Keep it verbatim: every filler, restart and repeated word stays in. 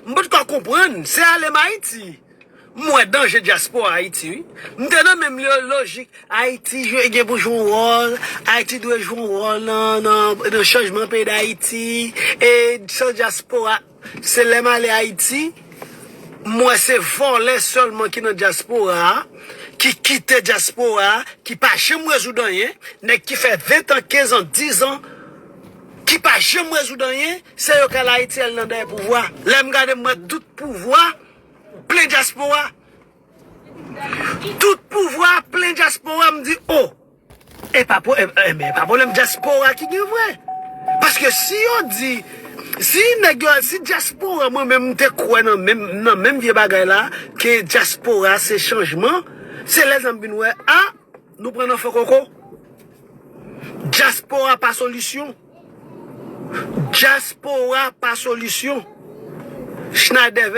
M potko konprann, se ale m Ayiti. M wè danje dyaspora Ayiti, wi. M te nan menm lo- lojik, Ayiti jwe gen pou jwe yon wòl, Ayiti dwe jwe yon wòl nan, nan, nan chanjman peyi Dayiti, e san dyaspora, se lè m ale Ayiti, m wè se vòlè sèlman ki nan dyaspora a, ki kite dyaspora a, ki pa janm rezoud anyen, nèg ki fè ven an, kenz an, diz an, ki pa janm rezoud anyen, se yo k al Ayiti al nan dèyè pouvwa. Lè m gade, m wè tout pouvwa plen dyaspora. Tout pouvwa plen dyaspora, m di, o, e pa, e, e, e pa pwoblèm dyaspora ki gen vre. Paske si yo di, si nèg yo, si dyaspora, mwen menm, m te kwè nan menm, nan menm vye bagay la, ke dyaspora se chanjman, se lè zanm vin wè, a, nou pran nan fo koko. Dyaspora pa solisyon. Dyaspora pa solisyon. Schneider